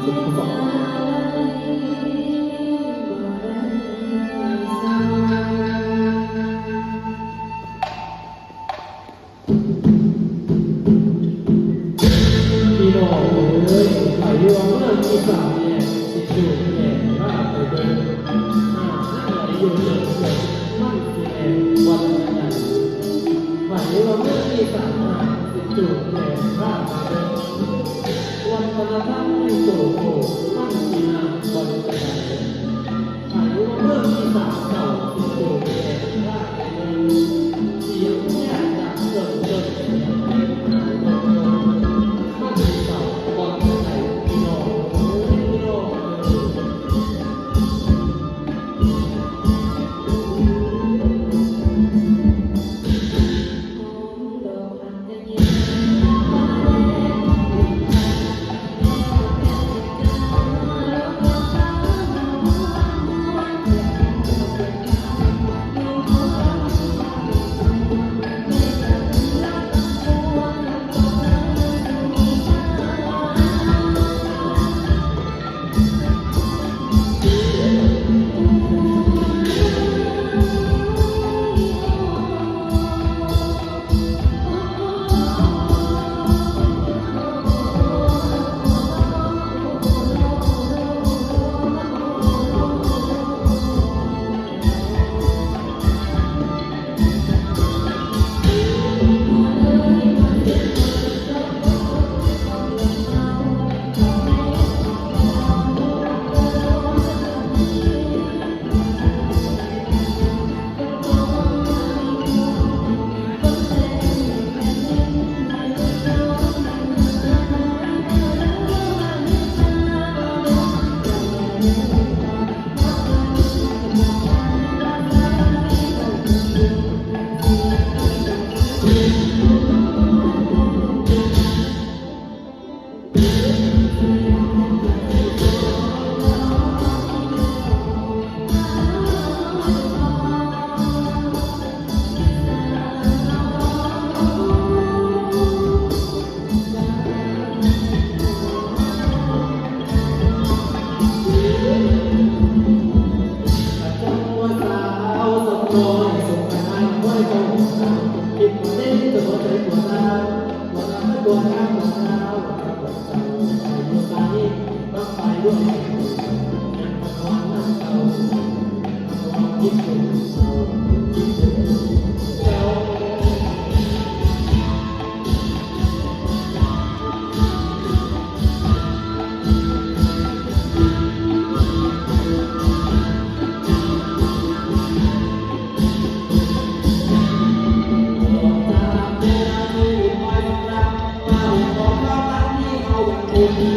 ພີ່ນ້ອງເອີຍ ໃຜວ່າເມືອງອີສານແລ້ວ ຊິຈູແກ່ພາໄປເບິ່ງ ຫາກນັ້ນໃດຢູ່ເຖິງເຖິງ ມັນຊິແມ່ນວັດທະນະທຳໃດ? ໃຜວ່າເມືອງອີສານຫາກ ຊິຈູແກ່ພາໄປເບິ່ງ ວັດທະນະທຳໃນໂຕໂຕ ມັນຊິງາມວັດໃດ? ໃຜວ່າເມືອງອີສານເກົ່າ ຊິໂຕແກ່ພາໄປເບິ່ງ ສຽງແຄນດັງເກີນເກີນ ສຽງເພງຫາເກີນເກີນ ມັນຊິເສົ້າວັດໃດ? ພີ່ນ້ອງເອີຍ ພີ່ນ້ອງເອີ